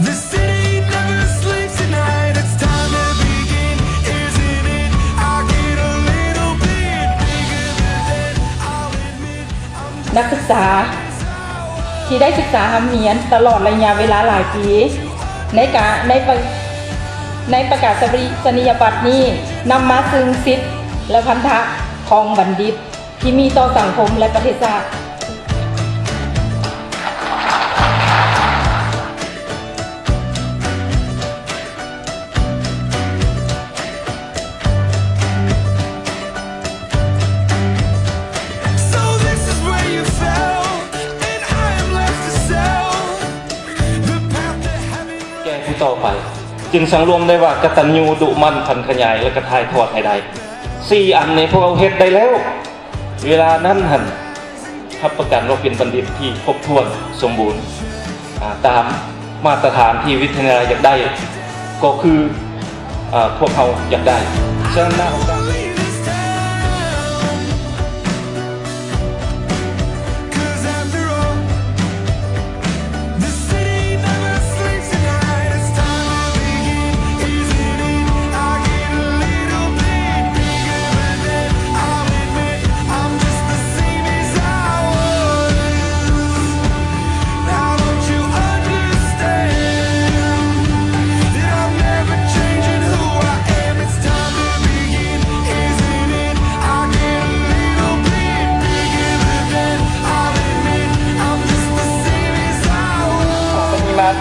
The city never sleeps at night. It's time to begin, isn't it? I get a little bit bigger than I'll admit. ນັກສຶກສາທີ່ໄດ້ສຶກສາຮ່ຳຮຽນຕະຫຼອດໄລຍະເວລາຫຼາຍປີ ໃນກາ ໃນປະ ໃນປະກາສະນີຍະບັດນີ້ ນຳມາຊຶ່ງສິດ ແລະ ພັນທະຂອງບັນດິດ ທີ່ມີຕໍ່ສັງຄົມ ແລະ ປະເທດຊາດ. ແກ່ຜູ້ຕໍ່ໄປ ຈຶ່ງສັງລວມໄດ້ວ່າກະຕັນຍູດຸໝັ່ນຂວັນຂະຫຍາຍ ແລະ ກະຖ່າຍທອດໃຫ້ໄດ້. ສີ່ອັນນີ້ພວກເຮົາເຮັດໄດ້ແລ້ວ. ເວລານັ້ນຫັ້ນ ຮັບປະກັນວ່າເປັນບັນດິດທີ່ຄົບຖ້ວນສົມບູນ ອາ ຕາມມາດຕະຖານທີ່ວິທະຍາໄລຢາກໄດ້ ກໍຄື ອາ ພວກເຮົາຢາກໄດ້. ສະນັ້ນນະ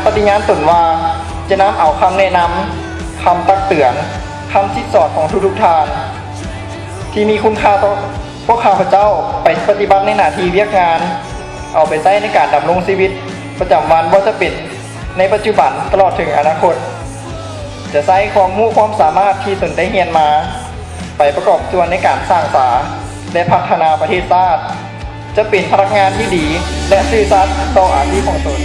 ປະຕິຍານຕົນວ່າ ຈະນຳເອົາຄຳແນະນຳ, ຄຳຕັກເຕືອນ, ຄຳສິດສອນຂອງທຸກໆທ່ານ ທີ່ມີຄຸນຄ່າຕໍ່ພວກຂ້າພະເຈົ້າ ໄປປະຕິບັດໃນໜ້າທີ່ວຽກງານ, ເອົາໄປໃຊ້ໃນການດຳລົງຊີວິດປະຈຳວັນ ບໍ່ວ່າຈະເປັນໃນປັດຈຸບັນຕະຫຼອດເຖິງອະນາຄົດ. ຈະໃຊ້ຄວາມຮູ້ຄວາມສາມາດທີ່ຕົນໄດ້ຮຽນມາ ໄປປະກອບສ່ວນໃນການສ້າງສາ ແລະ ພັດທະນາປະເທດຊາດ. ຈະເປັນພະນັກງານທີ່ດີ ແລະ ຊື່ສັດຕໍ່ອາຊີບຂອງຕົນ.